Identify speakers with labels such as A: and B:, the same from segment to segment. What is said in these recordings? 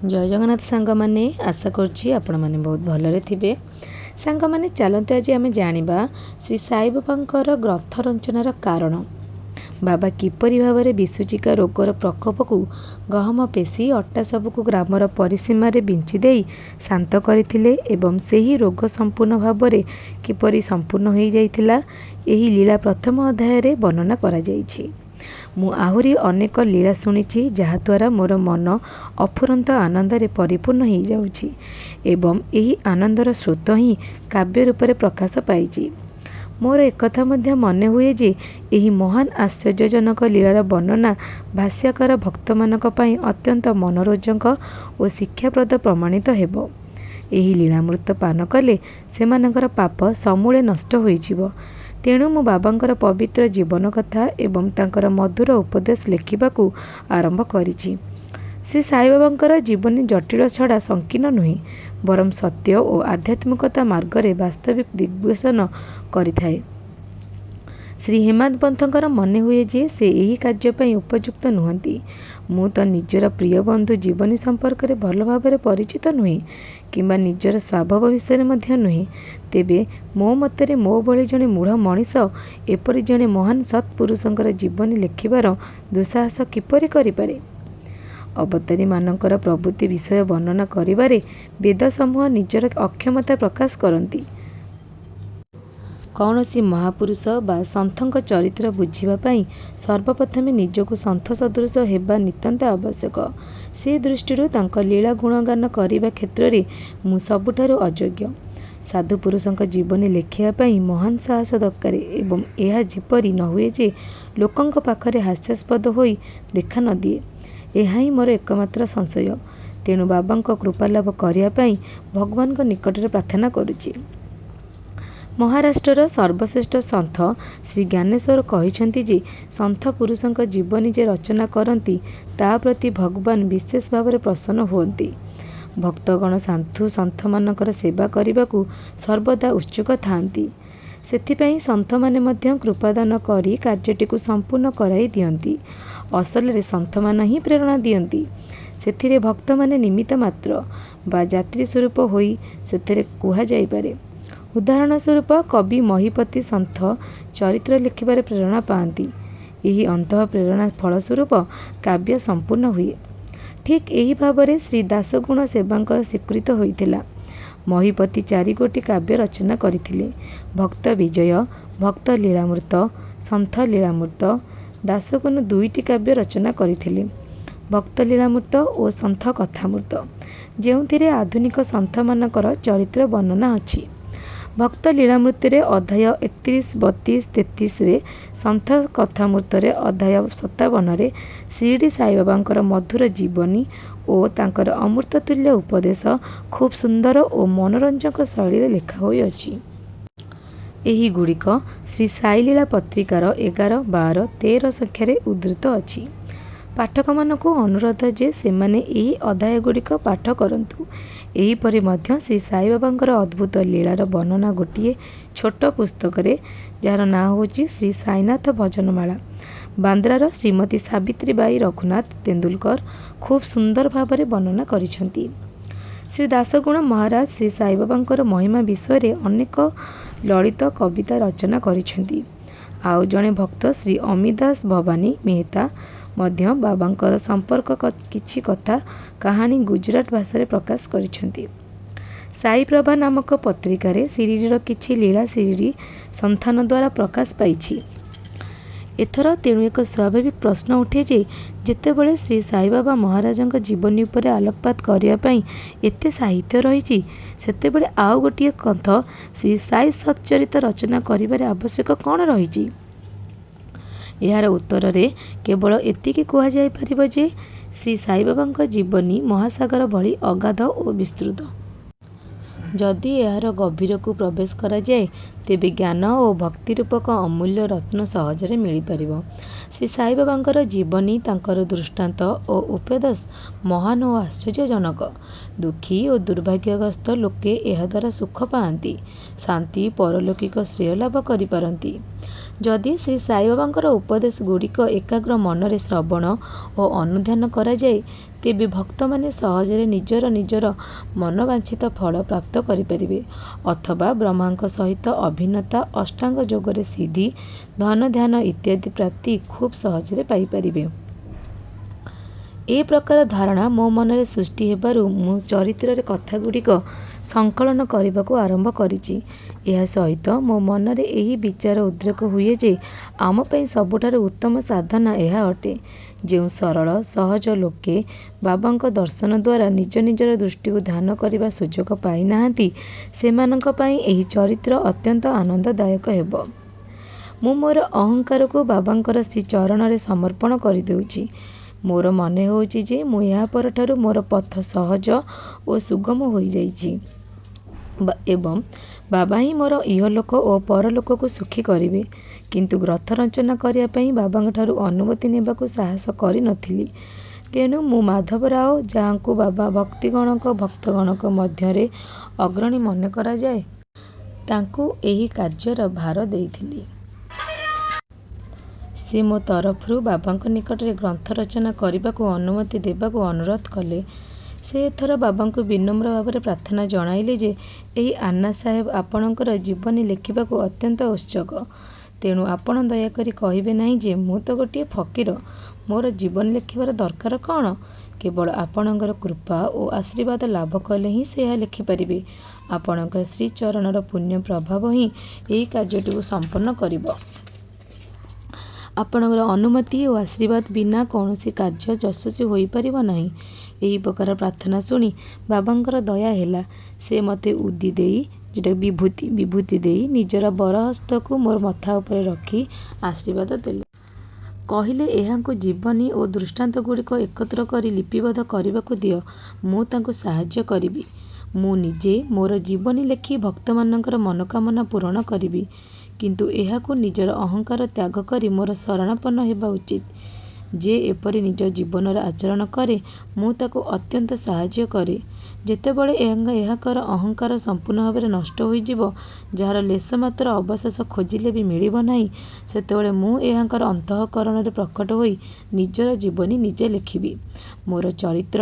A: ଜୟ ଜଗନ୍ନାଥ ସାଙ୍ଗମାନେ, ଆଶା କରୁଛି ଆପଣମାନେ ବହୁତ ଭଲରେ ଥିବେ। ସାଙ୍ଗମାନେ, ଚାଲନ୍ତୁ ଆଜି ଆମେ ଜାଣିବା ଶ୍ରୀ ସାଇବାବାଙ୍କର ଗ୍ରନ୍ଥ ରଚନାର କାରଣ। ବାବା କିପରି ଭାବରେ ବିସୂଚିକା ରୋଗର ପ୍ରକୋପକୁ ଗହମ ପେଶି ଅଟା ସବୁକୁ ଗ୍ରାମର ପରିସୀମାରେ ବିଞ୍ଚି ଦେଇ ଶାନ୍ତ କରିଥିଲେ ଏବଂ ସେହି ରୋଗ ସମ୍ପୂର୍ଣ୍ଣ ଭାବରେ କିପରି ସମ୍ପୂର୍ଣ୍ଣ ହୋଇଯାଇଥିଲା, ଏହି ଲୀଳା ପ୍ରଥମ ଅଧ୍ୟାୟରେ ବର୍ଣ୍ଣନା କରାଯାଇଛି। ମୁଁ ଆହୁରି ଅନେକ ଲୀଳା ଶୁଣିଛି, ଯାହାଦ୍ୱାରା ମୋର ମନ ଅଫୁରନ୍ତ ଆନନ୍ଦରେ ପରିପୂର୍ଣ୍ଣ ହୋଇଯାଉଛି ଏବଂ ଏହି ଆନନ୍ଦର ସ୍ରୋତ ହିଁ କାବ୍ୟ ରୂପରେ ପ୍ରକାଶ ପାଇଛି। ମୋର ଏକଥା ମଧ୍ୟ ମନେ ହୁଏ ଯେ ଏହି ମହାନ ଆଶ୍ଚର୍ଯ୍ୟଜନକ ଲୀଳାର ବର୍ଣ୍ଣନା ଭାଷ୍ୟକାର ଭକ୍ତମାନଙ୍କ ପାଇଁ ଅତ୍ୟନ୍ତ ମନୋରଞ୍ଜକ ଓ ଶିକ୍ଷାପ୍ରଦ ପ୍ରମାଣିତ ହେବ। ଏହି ଲୀଳାମୃତ ପାନ କଲେ ସେମାନଙ୍କର ପାପ ସମୂଳେ ନଷ୍ଟ ହୋଇଯିବ। ତେଣୁ ମୁଁ ବାବାଙ୍କର ପବିତ୍ର ଜୀବନକଥା ଏବଂ ତାଙ୍କର ମଧୁର ଉପଦେଶ ଲେଖିବାକୁ ଆରମ୍ଭ କରିଛି। ଶ୍ରୀ ସାଇବାବାଙ୍କର ଜୀବନୀ ଜଟିଳ ଛଡ଼ା ସଂକୀର୍ଣ୍ଣ ନୁହେଁ, ବରଂ ସତ୍ୟ ଓ ଆଧ୍ୟାତ୍ମିକତା ମାର୍ଗରେ ବାସ୍ତବିକ ଦିଗ୍ଦର୍ଶନ କରିଥାଏ। ଶ୍ରୀ ହେମାଦପନ୍ତଙ୍କର ମନେ ହୁଏ ଯେ ସେ ଏହି କାର୍ଯ୍ୟ ପାଇଁ ଉପଯୁକ୍ତ ନୁହନ୍ତି। ମୁଁ ତ ନିଜର ପ୍ରିୟ ବନ୍ଧୁ ଜୀବନୀ ସମ୍ପର୍କରେ ଭଲ ଭାବରେ ପରିଚିତ ନୁହେଁ କିମ୍ବା ନିଜର ସ୍ୱଭାବ ବିଷୟରେ ମଧ୍ୟ ନୁହେଁ। ତେବେ ମୋ ମତରେ ମୋ ଭଳି ଜଣେ ମୂଢ଼ ମଣିଷ ଏପରି ଜଣେ ମହାନ ସତ୍ପୁରୁଷଙ୍କର ଜୀବନୀ ଲେଖିବାର ଦୁଃସାହସ କିପରି କରିପାରେ? ଅବତାରୀମାନଙ୍କର ପ୍ରବୃତ୍ତି ବିଷୟ ବର୍ଣ୍ଣନା କରିବାରେ ବେଦସମୂହ ନିଜର ଅକ୍ଷମତା ପ୍ରକାଶ କରନ୍ତି। କୌଣସି ମହାପୁରୁଷ ବା ସନ୍ଥଙ୍କ ଚରିତ୍ର ବୁଝିବା ପାଇଁ ସର୍ବପ୍ରଥମେ ନିଜକୁ ସନ୍ଥ ସଦୃଶ ହେବା ନିତାନ୍ତ ଆବଶ୍ୟକ। ସେ ଦୃଷ୍ଟିରୁ ତାଙ୍କ ଲୀଳା ଗୁଣଗାନ କରିବା କ୍ଷେତ୍ରରେ ମୁଁ ସବୁଠାରୁ ଅଯୋଗ୍ୟ। ସାଧୁପୁରୁଷଙ୍କ ଜୀବନୀ ଲେଖିବା ପାଇଁ ମହାନ୍ ସାହସ ଦରକାର ଏବଂ ଏହା ଯେପରି ନ ହୁଏ ଯେ ଲୋକଙ୍କ ପାଖରେ ହାସ୍ୟାସ୍ପଦ ହୋଇ ଦେଖା ନ ଦିଏ, ଏହା ହିଁ ମୋର ଏକମାତ୍ର ସଂଶୟ। ତେଣୁ ବାବାଙ୍କ କୃପାଲାଭ କରିବା ପାଇଁ ଭଗବାନଙ୍କ ନିକଟରେ ପ୍ରାର୍ଥନା କରୁଛି। ମହାରାଷ୍ଟ୍ରର ସର୍ବଶ୍ରେଷ୍ଠ ସନ୍ଥ ଶ୍ରୀ ଜ୍ଞାନେଶ୍ୱର କହିଛନ୍ତି ଯେ ସନ୍ଥ ପୁରୁଷଙ୍କ ଜୀବନୀ ଯେ ରଚନା କରନ୍ତି, ତା' ପ୍ରତି ଭଗବାନ ବିଶେଷ ଭାବରେ ପ୍ରସନ୍ନ ହୁଅନ୍ତି। ଭକ୍ତଗଣ ସାଧୁ ସନ୍ଥମାନଙ୍କର ସେବା କରିବାକୁ ସର୍ବଦା ଉତ୍ସୁକ ଥାଆନ୍ତି। ସେଥିପାଇଁ ସନ୍ଥମାନେ ମଧ୍ୟ କୃପାଦାନ କରି କାର୍ଯ୍ୟଟିକୁ ସମ୍ପୂର୍ଣ୍ଣ କରାଇ ଦିଅନ୍ତି। ଅସଲରେ ସନ୍ଥମାନେ ହିଁ ପ୍ରେରଣା ଦିଅନ୍ତି, ସେଥିରେ ଭକ୍ତମାନେ ନିମିତ୍ତ ମାତ୍ର ବା ଯାତ୍ରୀ ସ୍ୱରୂପ ହୋଇ ସେଥିରେ କୁହାଯାଇପାରେ। ଉଦାହରଣ ସ୍ୱରୂପ କବି ମହୀପତି ସନ୍ଥ ଚରିତ୍ର ଲେଖିବାର ପ୍ରେରଣା ପାଆନ୍ତି। ଏହି ଅନ୍ତଃ ପ୍ରେରଣା ଫଳସ୍ୱରୂପ କାବ୍ୟ ସମ୍ପୂର୍ଣ୍ଣ ହୁଏ। ଠିକ୍ ଏହି ଭାବରେ ଶ୍ରୀ ଦାସଗୁଣ ସେବାଙ୍କ ସ୍ୱୀକୃତ ହୋଇଥିଲା। ମହୀପତି ଚାରିଗୋଟି କାବ୍ୟ ରଚନା କରିଥିଲେ, ଭକ୍ତ ବିଜୟ, ଭକ୍ତ ଲୀଳାମୃତ, ସନ୍ଥ ଲୀଳାମୃତ। ଦାସଗୁନୁ ଦୁଇଟି କାବ୍ୟ ରଚନା କରିଥିଲେ, ଭକ୍ତ ଲୀଳାମୃତ ଓ ସନ୍ଥ କଥାମୃତ, ଯେଉଁଥିରେ ଆଧୁନିକ ସନ୍ଥମାନଙ୍କର ଚରିତ୍ର ବର୍ଣ୍ଣନା ଅଛି। ଭକ୍ତ ଲୀଳାମୃତରେ ଅଧ୍ୟାୟ 31, 32, 33ରେ, ସନ୍ଥ କଥାମୃତରେ ଅଧ୍ୟାୟ 57ରେ ଶିରିଡ଼ି ସାଇବାବାଙ୍କର ମଧୁର ଜୀବନୀ ଓ ତାଙ୍କର ଅମୃତତୁଲ୍ୟ ଉପଦେଶ ଖୁବ୍ ସୁନ୍ଦର ଓ ମନୋରଞ୍ଜକ ଶୈଳୀରେ ଲେଖା ହୋଇଅଛି। ଏହିଗୁଡ଼ିକ ଶ୍ରୀ ସାଇଲୀଳା ପତ୍ରିକାର 11, 12, 13 ସଂଖ୍ୟାରେ ଉଦ୍ଧୃତ ଅଛି। ପାଠକମାନଙ୍କୁ ଅନୁରୋଧ ଯେ ସେମାନେ ଏହି ଅଧ୍ୟାୟଗୁଡ଼ିକ ପାଠ କରନ୍ତୁ। ଏହିପରି ମଧ୍ୟ ଶ୍ରୀ ସାଇବାବାଙ୍କର ଅଦ୍ଭୁତ ଲୀଳାର ବର୍ଣ୍ଣନା ଗୋଟିଏ ଛୋଟ ପୁସ୍ତକରେ, ଯାହାର ନାଁ ହେଉଛି ଶ୍ରୀ ସାଇନାଥ ଭଜନମାଳା, ବାନ୍ଦ୍ରାର ଶ୍ରୀମତୀ ସାବିତ୍ରୀବାଈ ରଘୁନାଥ ତେନ୍ଦୁଲକର ଖୁବ୍ ସୁନ୍ଦର ଭାବରେ ବର୍ଣ୍ଣନା କରିଛନ୍ତି। ଶ୍ରୀ ଦାସଗୁଣ ମହାରାଜ ଶ୍ରୀ ସାଇବାବାଙ୍କର ମହିମା ବିଷୟରେ ଅନେକ ଲଳିତ କବିତା ରଚନା କରିଛନ୍ତି। ଆଉ ଜଣେ ଭକ୍ତ ଶ୍ରୀ ଅମିଦାସ ଭବାନୀ ମେହେତା ମଧ୍ୟ ବାବାଙ୍କର ସମ୍ପର୍କ କିଛି କଥା କାହାଣୀ ଗୁଜୁରାଟୀ ଭାଷାରେ ପ୍ରକାଶ କରିଛନ୍ତି। ସାଇପ୍ରଭା ନାମକ ପତ୍ରିକାରେ ଶିରିଡ଼ିର କିଛି ଲୀଳା ଶିରିଡ଼ି ସନ୍ଥାନଦ୍ୱାରା ପ୍ରକାଶ ପାଇଛି। ଏଥର ତେଣୁ ଏକ ସ୍ୱାଭାବିକ ପ୍ରଶ୍ନ ଉଠେ ଯେ ଯେତେବେଳେ ଶ୍ରୀ ସାଇବାବା ମହାରାଜଙ୍କ ଜୀବନୀ ଉପରେ ଆଲୋକପାତ କରିବା ପାଇଁ ଏତେ ସାହିତ୍ୟ ରହିଛି, ସେତେବେଳେ ଆଉ ଗୋଟିଏ ଗ୍ରନ୍ଥ ଶ୍ରୀ ସାଇ ସତ୍‌ଚରିତ ରଚନା କରିବାର ଆବଶ୍ୟକ କ'ଣ ରହିଛି? ଏହାର ଉତ୍ତରରେ କେବଳ ଏତିକି କୁହାଯାଇପାରିବ ଯେ ଶ୍ରୀ ସାଇବାବାଙ୍କ ଜୀବନୀ ମହାସାଗର ଭଳି ଅଗାଧ ଓ ବିସ୍ତୃତ। ଯଦି ଏହାର ଗଭୀରକୁ ପ୍ରବେଶ କରାଯାଏ, ତେବେ ଜ୍ଞାନ ଓ ଭକ୍ତିରୂପକ ଅମୂଲ୍ୟ ରତ୍ନ ସହଜରେ ମିଳିପାରିବ। ଶ୍ରୀ ସାଇବାବାଙ୍କର ଜୀବନୀ, ତାଙ୍କର ଦୃଷ୍ଟାନ୍ତ ଓ ଉପଦେଶ ମହାନ୍ ଓ ଆଶ୍ଚର୍ଯ୍ୟଜନକ। ଦୁଃଖୀ ଓ ଦୁର୍ଭାଗ୍ୟଗ୍ରସ୍ତ ଲୋକେ ଏହାଦ୍ୱାରା ସୁଖ ପାଆନ୍ତି, ଶାନ୍ତି ପାରଲୌକିକ ଶ୍ରେୟ ଲାଭ କରିପାରନ୍ତି। ଯଦି ଶ୍ରୀ ସାଇବାବାଙ୍କର ଉପଦେଶଗୁଡ଼ିକ ଏକାଗ୍ର ମନରେ ଶ୍ରବଣ ଓ ଅନୁଧ୍ୟାନ କରାଯାଏ, ତେବେ ଭକ୍ତମାନେ ସହଜରେ ନିଜର ନିଜର ମନୋବାଞ୍ଛିତ ଫଳ ପ୍ରାପ୍ତ କରିପାରିବେ ଅଥବା ବ୍ରହ୍ମାଙ୍କ ସହିତ ଅଭିନ୍ନତା, ଅଷ୍ଟାଙ୍ଗ ଯୋଗରେ ସିଦ୍ଧି, ଧନ ଧ୍ୟାନ ଇତ୍ୟାଦି ପ୍ରାପ୍ତି ଖୁବ୍ ସହଜରେ ପାଇପାରିବେ। ଏ ପ୍ରକାର ଧାରଣା ମୋ ମନରେ ସୃଷ୍ଟି ହେବାରୁ ମୁଁ ଚରିତ୍ରର କଥାଗୁଡ଼ିକ ସଂକଳନ କରିବାକୁ ଆରମ୍ଭ କରିଛି। ଏହା ସହିତ ମୋ ମନରେ ଏହି ବିଚାର ଉଦ୍ରେକ ହୁଏ ଯେ, ଆମ ପାଇଁ ସବୁଠାରୁ ଉତ୍ତମ ସାଧନା ଏହା ଅଟେ। ଯେଉଁ ସରଳ, ସହଜ ଲୋକେ ବାବାଙ୍କ ଦର୍ଶନଦ୍ୱାରା ନିଜ ନିଜର ଦୃଷ୍ଟିକୁ ଧ୍ୟାନ କରିବା ସୁଯୋଗ ପାଇ ନାହାନ୍ତି, ସେମାନଙ୍କ ପାଇଁ ଏହି ଚରିତ୍ର ଅତ୍ୟନ୍ତ ଆନନ୍ଦଦାୟକ ହେବ। ମୁଁ ମୋର ଅହଙ୍କାରକୁ ବାବାଙ୍କର ଶ୍ରୀଚରଣରେ ସମର୍ପଣ କରିଦେଉଛି। ମୋର ମନେ ହେଉଛି ଯେ ମୁଁ ଏହାପରଠାରୁ ମୋର ପଥ ସହଜ ଓ ସୁଗମ ହୋଇଯାଇଛି ଏବଂ ବାବା ହିଁ ମୋର ଇହଲୋକ ଓ ପରଲୋକକୁ ସୁଖୀ କରିବେ। କିନ୍ତୁ ଗ୍ରନ୍ଥ ରଚନା କରିବା ପାଇଁ ବାବାଙ୍କଠାରୁ ଅନୁମତି ନେବାକୁ ସାହସ କରି ନ ଥିଲି। ତେଣୁ ମୁଁ ମାଧବରାଓ, ଯାହାଙ୍କୁ ବାବା ଭକ୍ତଗଣଙ୍କ ମଧ୍ୟରେ ଅଗ୍ରଣୀ ମନେ କରାଯାଏ, ତାଙ୍କୁ ଏହି କାର୍ଯ୍ୟର ଭାର ଦେଇଥିଲି। ସେ ମୋ ତରଫରୁ ବାବାଙ୍କ ନିକଟରେ ଗ୍ରନ୍ଥ ରଚନା କରିବାକୁ ଅନୁମତି ଦେବାକୁ ଅନୁରୋଧ କଲେ। ସେ ଏଥର ବାବାଙ୍କୁ ବିନମ୍ର ଭାବରେ ପ୍ରାର୍ଥନା ଜଣାଇଲେ ଯେ, ଏହି ଆନ୍ନାସାହେବ ଆପଣଙ୍କର ଜୀବନୀ ଲେଖିବାକୁ ଅତ୍ୟନ୍ତ ଉତ୍ସୁକ। ତେଣୁ ଆପଣ ଦୟାକରି କହିବେ ନାହିଁ ଯେ, ମୁଁ ତ ଗୋଟିଏ ଫକୀର, ମୋର ଜୀବନୀ ଲେଖିବାର ଦରକାର କ'ଣ? କେବଳ ଆପଣଙ୍କର କୃପା ଓ ଆଶୀର୍ବାଦ ଲାଭ କଲେ ହିଁ ସେ ଏହା ଲେଖିପାରିବେ। ଆପଣଙ୍କ ଶ୍ରୀଚରଣର ପୁଣ୍ୟ ପ୍ରଭାବ ହିଁ ଏହି କାର୍ଯ୍ୟଟିକୁ ସମ୍ପନ୍ନ କରିବ। ଆପଣଙ୍କର ଅନୁମତି ଓ ଆଶୀର୍ବାଦ ବିନା କୌଣସି କାର୍ଯ୍ୟ ଯଶସ୍ୱୀ ହୋଇପାରିବ ନାହିଁ। ଏହି ପ୍ରକାର ପ୍ରାର୍ଥନା ଶୁଣି ବାବାଙ୍କର ଦୟା ହେଲା। ସେ ମୋତେ ଉଦି ଦେଇ ଯେଉଁଟାକି ବିଭୂତି, ବିଭୂତି ଦେଇ ନିଜର ବରହସ୍ତକୁ ମୋର ମଥା ଉପରେ ରଖି ଆଶୀର୍ବାଦ ଦେଲେ। କହିଲେ, ଏହାଙ୍କୁ ଜୀବନୀ ଓ ଦୃଷ୍ଟାନ୍ତଗୁଡ଼ିକ ଏକତ୍ର କରି ଲିପିବଦ୍ଧ କରିବାକୁ ଦିଅ। ମୁଁ ତାଙ୍କୁ ସାହାଯ୍ୟ କରିବି। ମୁଁ ନିଜେ ମୋର ଜୀବନୀ ଲେଖି ଭକ୍ତମାନଙ୍କର ମନୋକାମନା ପୂରଣ କରିବି। କିନ୍ତୁ ଏହାକୁ ନିଜର ଅହଙ୍କାର ତ୍ୟାଗ କରି ମୋର ଶରଣାପନ୍ନ ହେବା ଉଚିତ। ଯେ ଏପରି ନିଜ ଜୀବନର ଆଚରଣ କରେ, ମୁଁ ତାକୁ ଅତ୍ୟନ୍ତ ସାହାଯ୍ୟ କରେ। ଯେତେବେଳେ ଏହାଙ୍କର ଅହଙ୍କାର ସମ୍ପୂର୍ଣ୍ଣ ଭାବରେ ନଷ୍ଟ ହୋଇଯିବ, ଯାହାର ଲେଶମାତ୍ର ଅବଶେଷ ଖୋଜିଲେ ବି ମିଳିବ ନାହିଁ, ସେତେବେଳେ ମୁଁ ଏହାଙ୍କର ଅନ୍ତଃକରଣରେ ପ୍ରକଟ ହୋଇ ନିଜର ଜୀବନୀ ନିଜେ ଲେଖିବି। ମୋର ଚରିତ୍ର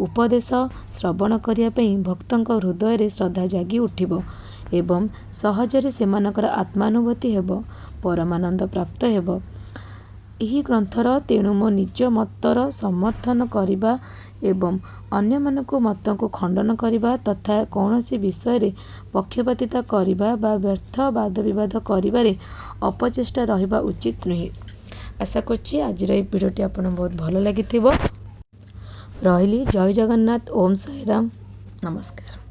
A: ଉପଦେଶ ଶ୍ରବଣ କରିବା ପାଇଁ ଭକ୍ତଙ୍କ ହୃଦୟରେ ଶ୍ରଦ୍ଧା ଜାଗି ଉଠିବ ଏବଂ ସହଜରେ ସେମାନଙ୍କର ଆତ୍ମାନୁଭୂତି ହେବ, ପରମାନନ୍ଦ ପ୍ରାପ୍ତ ହେବ ଏହି ଗ୍ରନ୍ଥର। ତେଣୁ ମୋ ନିଜ ମତର ସମର୍ଥନ କରିବା ଏବଂ ଅନ୍ୟମାନଙ୍କ ମତକୁ ଖଣ୍ଡନ କରିବା ତଥା କୌଣସି ବିଷୟରେ ପକ୍ଷପାତିତା କରିବା ବା ବ୍ୟର୍ଥ ବାଦବିବାଦ କରିବାରେ ଅପଚେଷ୍ଟା ରହିବା ଉଚିତ ନୁହେଁ। ଆଶା କରୁଛି ଆଜିର ଏହି ଭିଡ଼ିଓଟି ଆପଣଙ୍କୁ ବହୁତ ଭଲ ଲାଗିଥିବ। ରହିଲି, ଜୟ ଜଗନ୍ନାଥ, ଓମ୍ ସାଇରାମ, ନମସ୍କାର।